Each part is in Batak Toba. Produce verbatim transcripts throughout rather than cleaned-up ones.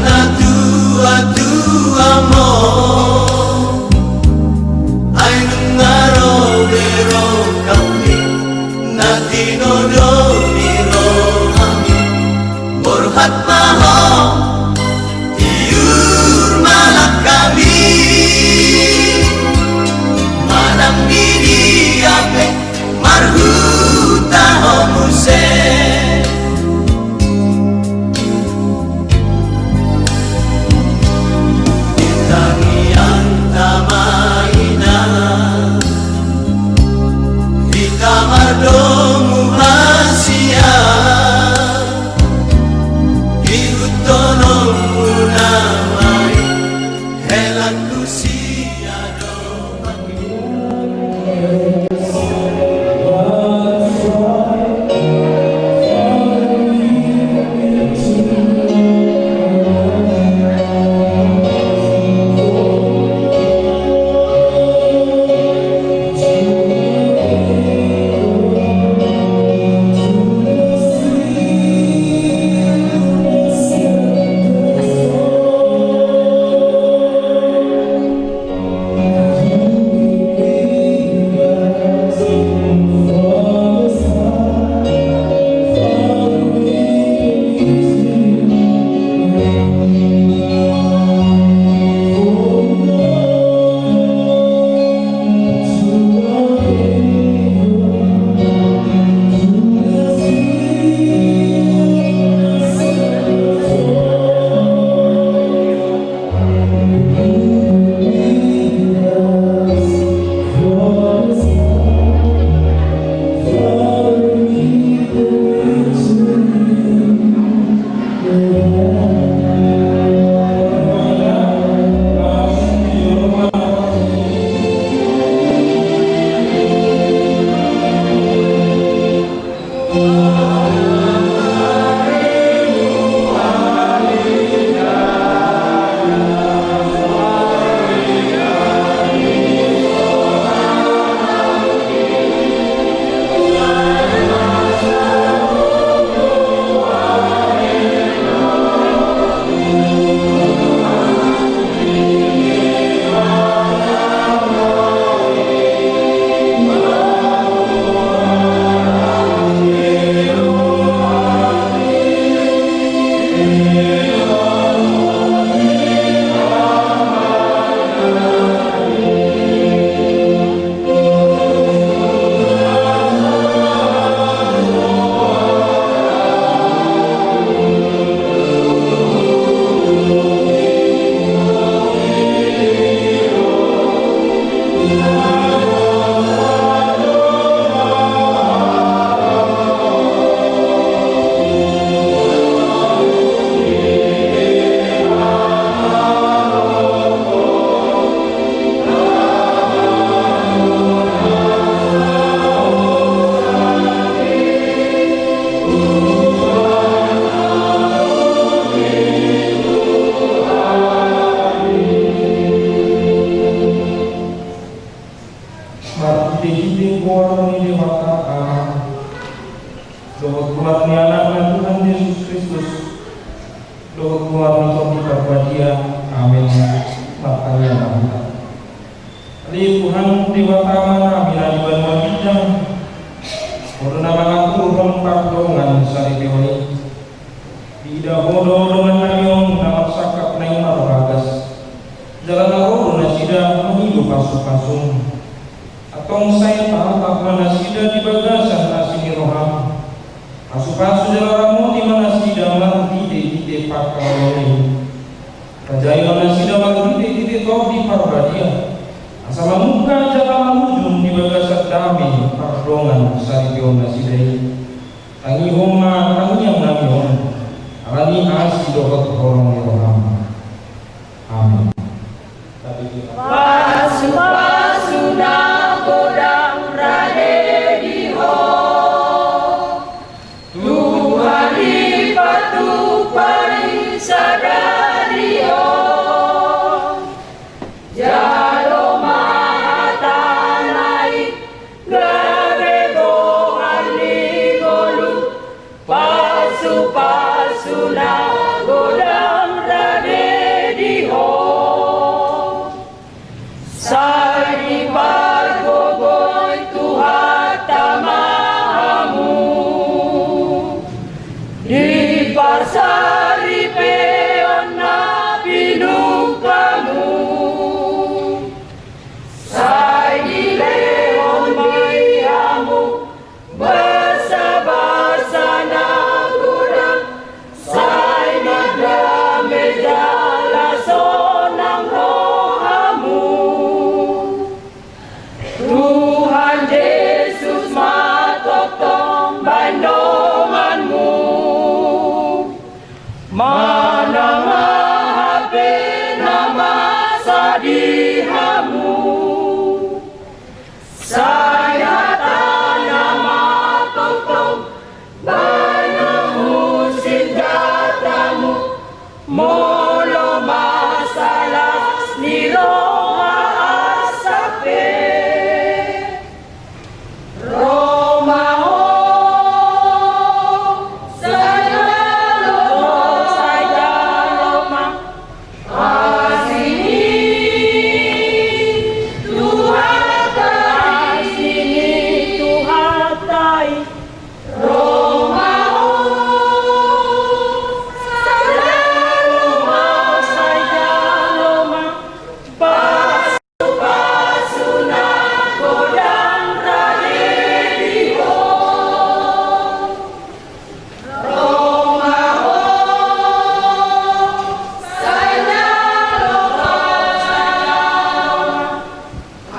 Natuatua ma, ai nunga ro be rohangmi, na tinodo ni rohangmi. Borhat ma ho, tiur ma langkami, manang di dia pe marhuta ho muse. Di tangiangta ma, Inang, hita mardomu hasian, ihuthononmuna ma i helangku sian dompak. Marhitehite goar ni Debata Ama, dohot goar ni Anakna Tuhan Jesus Kristus, dohot goar ni Tondi Parbadia. Amen. Martangiang ma hita. Ale Tuhan Debata Amanami na di banua ginjang, Ho do na mangaturhon pardongan saripeon i. Diida Ho do dongannami on na marsangkap na i marbagas, jala na ro do nasida mangido pasupasum. Antong sai taatap ma nasida di bagasan asi ni roham. Pasupasu jala ramoti ma nasida marhitehite pangkaholongan i. Rajai ma nasida marhitehite Tondi Parbadia, asa mamungka jala manujung di bagasan dame pardongan saripeon nasida i. Tangihon ma tangiangnami on, ala ni asi dohot holong ni roham. Amen. Pasupasu na godang rade di Ho, Tuhan, dipatupa di sadari on. Jalo ma hatana i gabe goar ni ngolu, pasupasu na godang. Molo masalah ni roha asa pe, ro ma ho, sai jalo ma, sai jalo ma. Asi ni Tuhanta i, asi ni Tuhanta i. Ro ma ho, sai jalo ma, sai jalo ma. Pasu-pasu na godang rade di ho. Ro ma ho, sai jalo ma, sai jalo ma.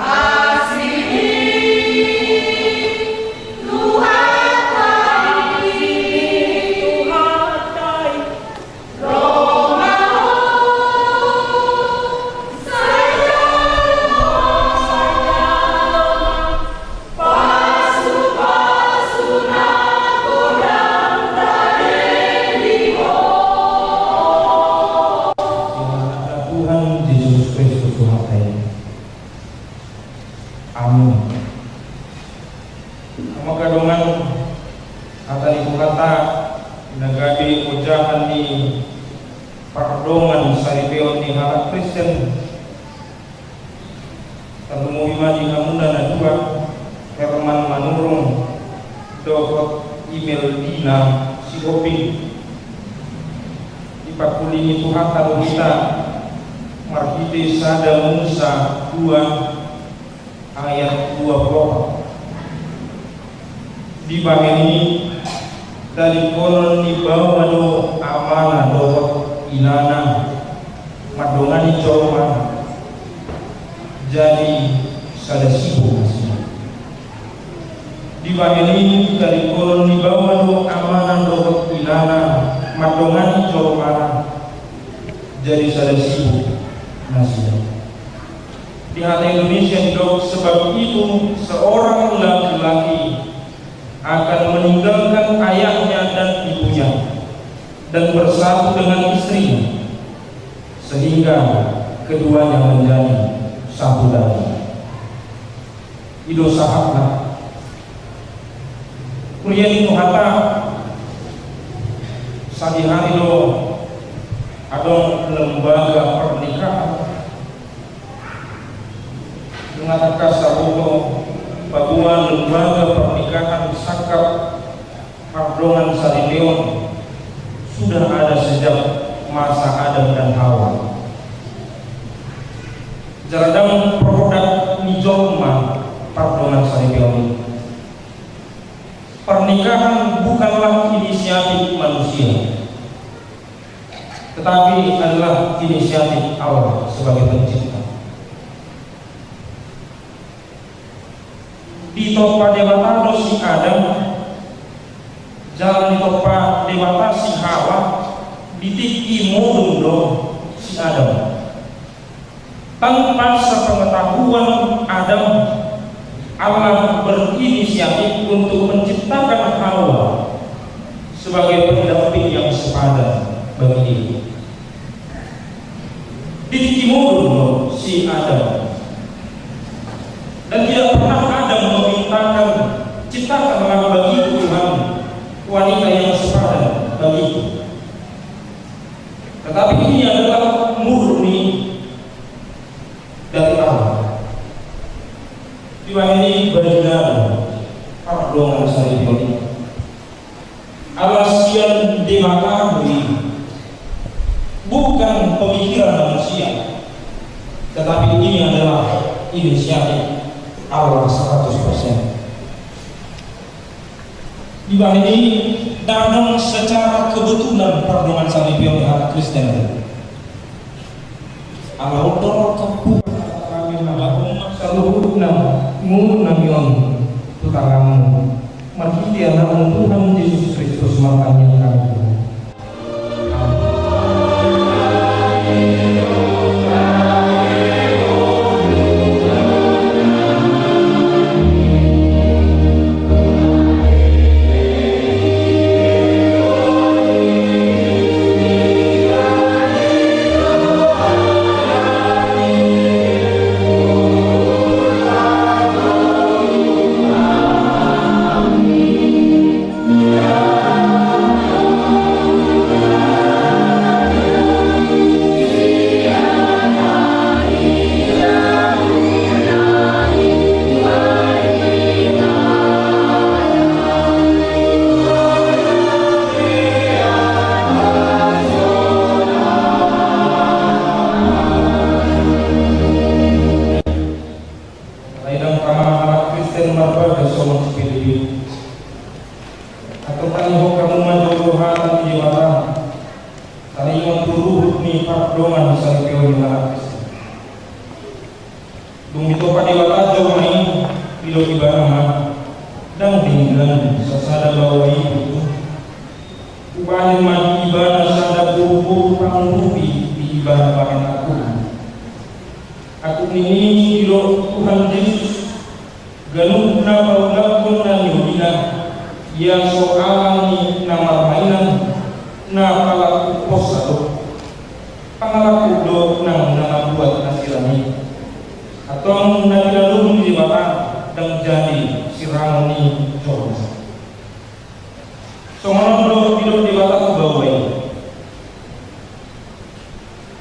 Asi ni Tuhanta i, asi ni Tuhanta i. Ro ma ho, sai jalo ma, sai jalo ma. Pasu-pasu na godang rade di ho. Di ngara Tuhan Jesus Kristus Tuhanta i. Amin. Angka dongan, hata ni Tuhanta na gabe ojahan ni pardongansaripeon ni halak Kristen. Tarlumobi ma di hamuna na dua, Herman Manurung dohot Imeldina Sihombing. Dipangkulingi Tuhanta do hita marhite sada Musa dua ayat dua pulu opat. Dibahen i, tadingkonon ni baoa do amana dohot inana mandongani jolmana, jadi sada sibu nasida. Dibahen i, tadingkonon ni baoa do amana dohot inana mandongani jolmana, jadi sada sibu nasida. Di hata Indonesia didok, sebab itu seorang laki-laki akan meninggalkan ayahnya dan ibunya dan bersatu dengan istrinya, sehingga keduanya menjadi satu daging. I do sahatna. Huria ni Tuhanta, sadihari do adong lembaga pernikahan. Nunga tangkas saboto, paboa lembaga pernikahan sangkap pardongansaripeon sudah ada sejak masa Adam dan Hawa. Jala ndang produk ni jolma pardongansaripeon i. Pernikahan bukanlah inisiatif manusia, tetapi adalah inisiatif Allah sebagai pencipta. Ditompa Debata do si Adam, jala ditompa Debata si Hawa di tingki modom do si Adam. Tanpa sepengetahuan Adam, Allah berinisiatif untuk menciptakan Hawa sebagai pendamping yang sepadan bagi dirinya. Di tingki modom do si Adam. Dan tidak pernah Adam memintakan, "Ciptakanlah bagiku, Tuhan, wanita yang sepadan bagiku." Tetapi ini adalah murni dari Allah. Dibahen i, badia do pardongansaripeon i. Ala sian Debata do i, bukan pemikiran manusia, tetapi ini adalah inisiatif Allah seratus persen. Dibahen i, ndang adong secara kebetulan pardongansaripeon ni halak Kristen. Ala on do rap hami, saluhutna ngolu nami on tu tanganmu, marhite Anakmu Tuhan Jesus Kristus martangiang hami. pardongan saripeon ni halak Kristen. Dung ditopa Debata jolma i, didok Ibana ma, ndang denggan sasada baoa i tutu. Hubahen ma di ibana sada boruboru pangurupi di ibana bahen angkup. Angkup ni i didok Tuhan Jesus, ganup na paulakhon na niolina, ia so ala ni na marmainan, na palaku posa do. Pangalaku do nang na mambuat na sirang i. Antong na pinanurun ni Debata ndang jadi sirangon ni jolma. Songon on do didok Debata tu baoa i.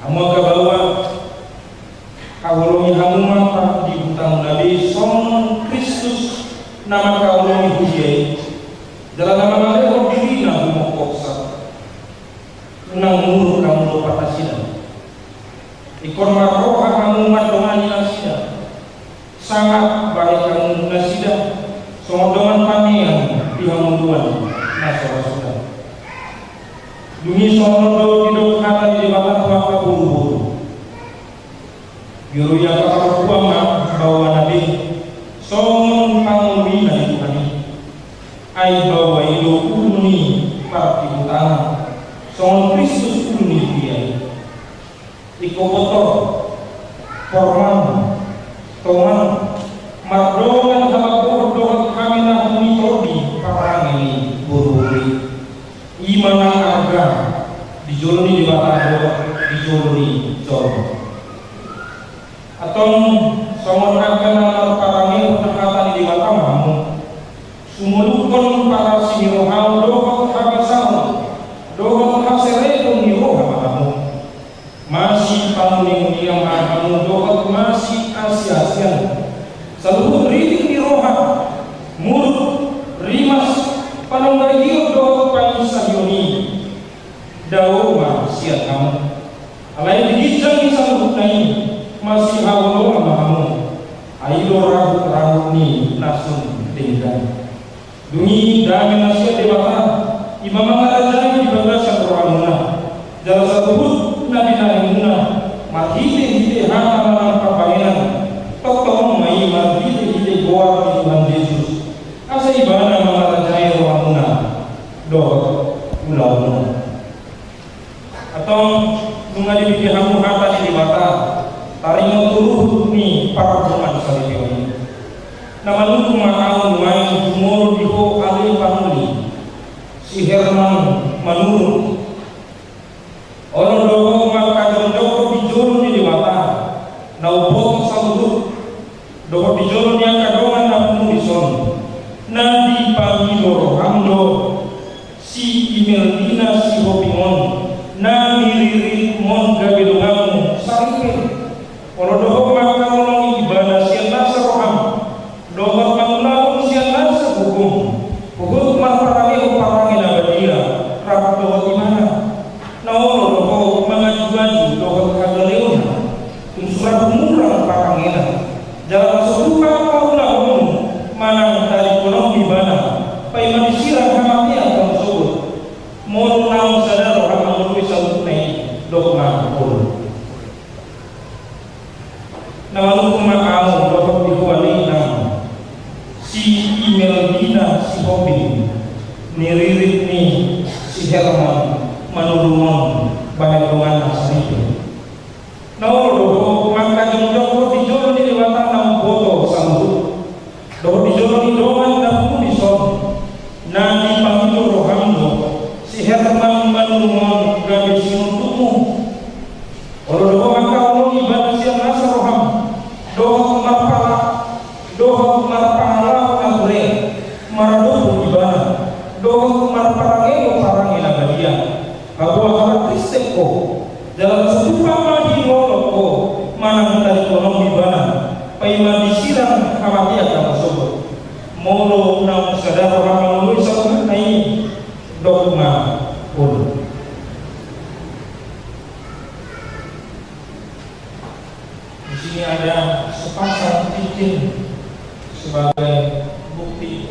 Hamu angka baoa, haholongi hamu ma pardihutamuna be songon Kristus na mangkaholongi huria i, jala na mangalehon dirina humongkopsa. Unang muruk hamu dohot nasida. Ingkon marroha hamu mandongani nasida. Sangap bahen hamu nasida songon dongan panean di hamondoan na so ra suda. Dung i songon on do didok hata ni Debata tu angka boruboru. Dioloi angka parompuan ma baoana be songon pangoloina di Tuhan i. Ai baoa i do ulu ni pardihutana, songon Kristus ulu ni huria i. Ingkon botor, porman, tongan, mardongan hababohon dohot haminahon ni tondi parange ni boruboru i. I ma na arga di jolo ni Debata dohot di jolo ni jolma. Antong songon angka na marparangehon hata ni Debata ma hamu. Sumolukhon parasi ni roham dohot habasaon dohot haserepon ni roha ma hamu. Masipamunemunean ma hamu dohot masiasiasian. Saluhut ritik ni roha, muruk, rimas, panonggahion dohot panginsahion i. Dao ma sian hamu. Alai di ginjang ni saluhutna i, masihaholongan ma hamu. Ai do rahutrahut ni na sun denggan. Dung i dame na sian Debata, i ma mangarajai di bagasan rohamuna. Jala saluhut na binahenmuna, marhitehite hata manang parbahenan, tongtong ma i marhitehite goar ni Tuhan Jesus. Asa Ibana mangarajai rohamuna dohot ulaonmuna. Antong nunga dibege hamu hata ni Debata, taringot tu ruhut ni pardongan saripeon i. Na manungkun ma ahu nuaeng jumolo di ho ale pangoli, si Herman Manurung. Olo do ho mangkajongjonghon di jolo ni Debata na umboto saluhut, dohot di jolo ni angka dongan na pungu dison, na dipangido roham do si Imeldina Sihombing on, na niriritmon gabe donganmu saripe. Olo do ho mangkaholongi ibana sian nasa roham, dohot mangulahon sian nasa gogo, huhut marparangehon parange na badia rap dohot ibana. Na olo do ho mangajuaju dohot hagaleonna, tung so ra humurang parangena. Jala na so tupa paulahonmu manang tadingkononmu ibana, paima disirang hamatean tong sogot. Molo naung sada roham mangoloi saluhutna i, dok ma olo. Na manungkun ma ahu dohot di ho ale inang, si Imeldina Sihombing, niririt ni si Herman Manurung on, bahen donganna saripe. Na olo do ho mangkajongjonghon di jolo ni Debata na umboto saluhut, dohot di jolo ni dongan na pungu dison, na dipangido roham do si Herman Manurung on gabe sinondukmu. Olo do ho mangkaholongi ibana sian nasa roham, dohot marpala, dohot marpangalaho na ture maradophon ibana, dohot marparangehon parange na badia. Paboa halak Kristen ho, jala na so tupa mahingot ho manang tadingkonon ibana, paima disirang hamatean tong sogot. Molo naung sada roham mangoloi saluhutna i, dok ma olo. Di sini ada sepasang cincin sebagai bukti.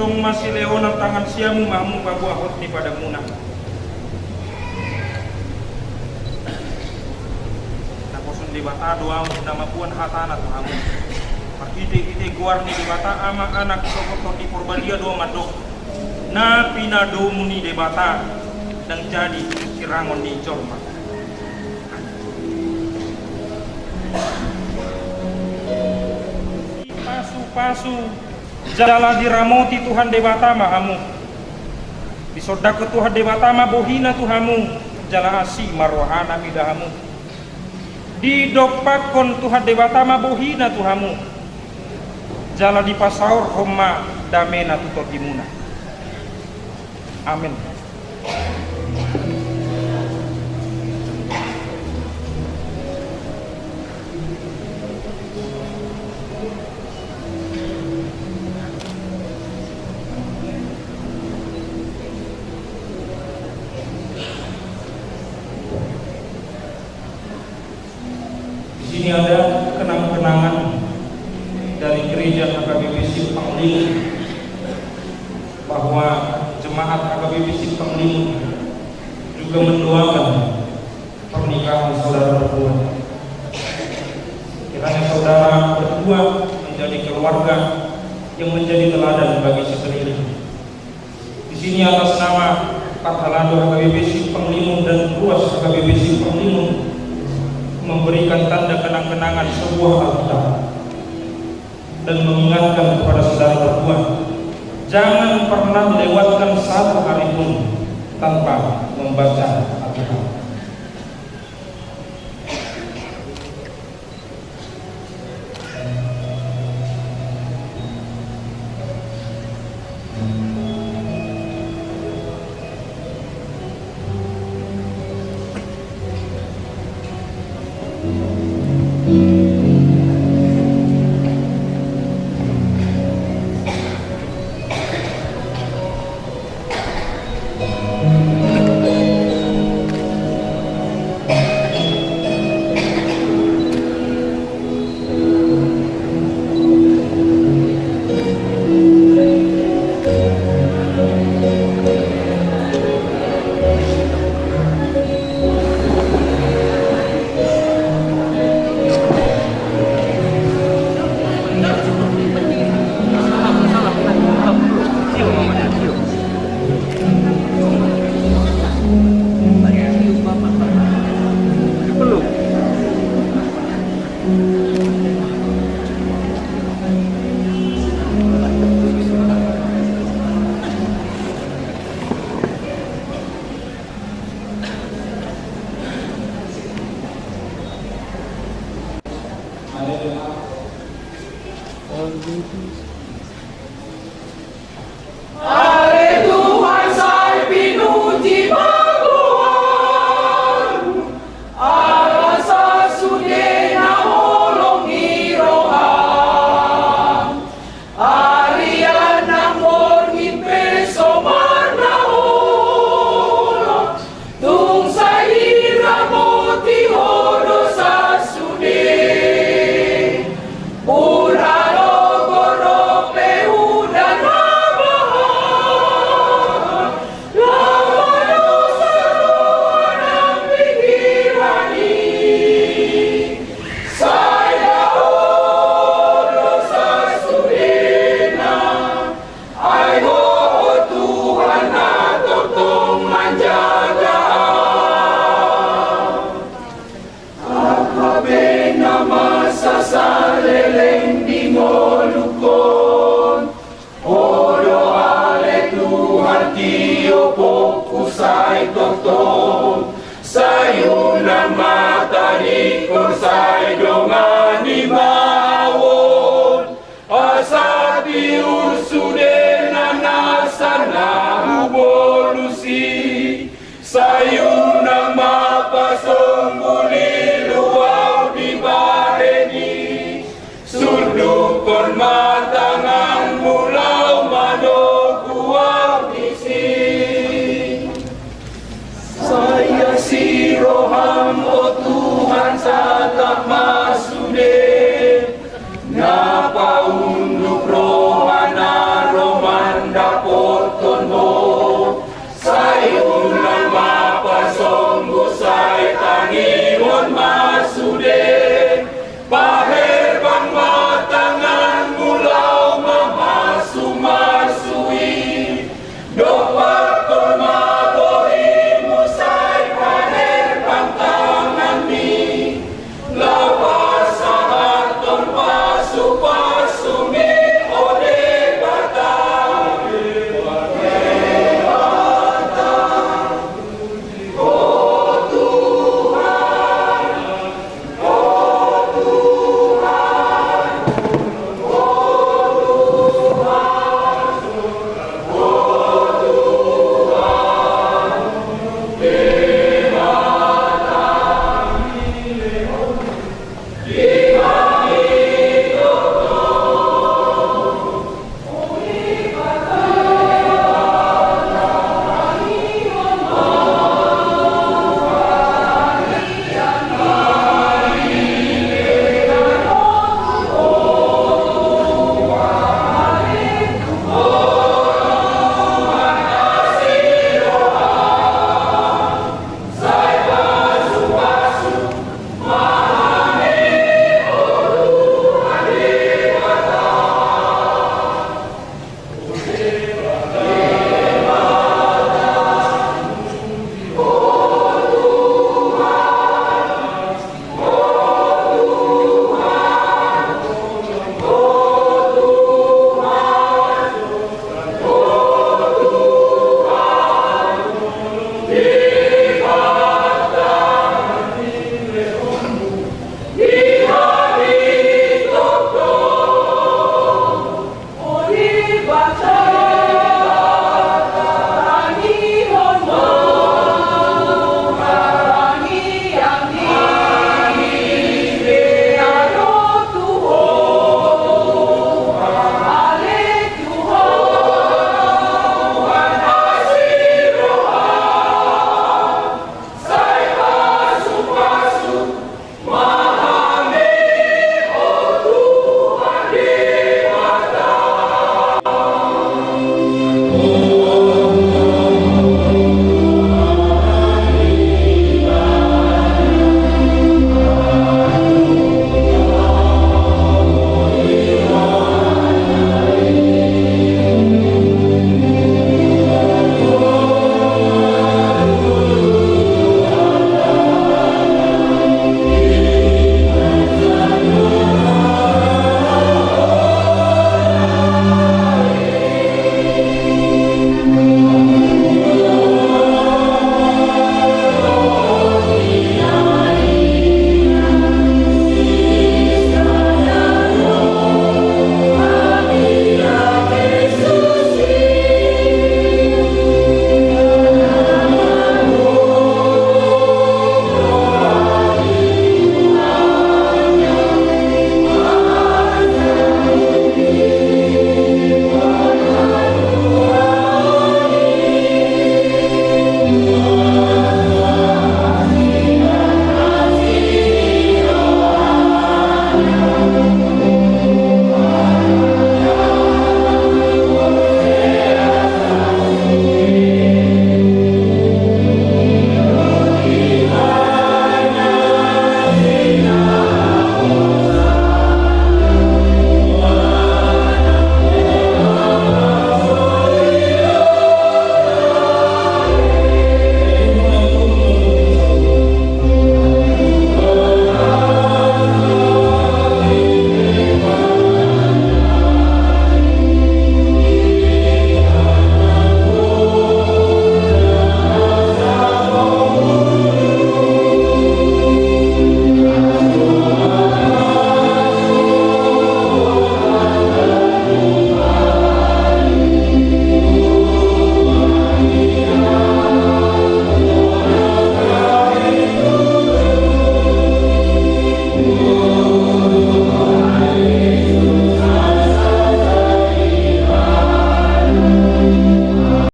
Tong masilehonan tangan siamun ma hamu paboahon ni padanmuna. Naposo ni Debata do hamu na mamboan hatana tu hamu. Marhitehite goar ni Debata Ama, Anak, dohot Tondi Porbadia do mandok: Na pinadomu ni Debata ndang jadi sirangon ni jolma. Pasu-pasu jala diramoti Tuhan Debata ma hamu. Disondangkon Tuhan Debata ma bohina tu hamu, jala asi ma rohana mida hamu. Didompakkon Tuhan Debata ma bohina tu hamu, jala dipasaorhon ma damena tu tondimuna. Amen. Di sini ada kenang-kenangan dari gereja H K B P Simpang Limun, bahwa jemaat H K B P Simpang Limun juga mendoakan pernikahan saudara berdua. Kiranya saudara berdua menjadi keluarga yang menjadi teladan bagi sekeliling. Di sini, atas nama Parhalado H K B P Simpang Limun dan Ruas H K B P Simpang Limun, memberikan tanda kenang-kenangan sebuah Alkitab dan mengingatkan kepada saudara berdua, jangan pernah lewatkan satu hari pun tanpa membaca Alkitab. Ale Tuhan, sai pinuji ma goarMu, ala sasudena holong ni rohaM. Arian nang borngin pe so marnaholong, tung sai diramoti Ho do sasude. Unang logo dope huda na bahat, laho madosa roha nang pingkiran i. Sai dao do sasudena, ai Ho, Tuhan, na tongtong manjaga ahu. Aha pe na masa saleleng di ngolungkon, Ho do ale Tuhan tiopku sai tongtong. Sai unang ma tadingkon, sai dongani ma ahu on. Asa tiur sudena nasa na hubolus i, sai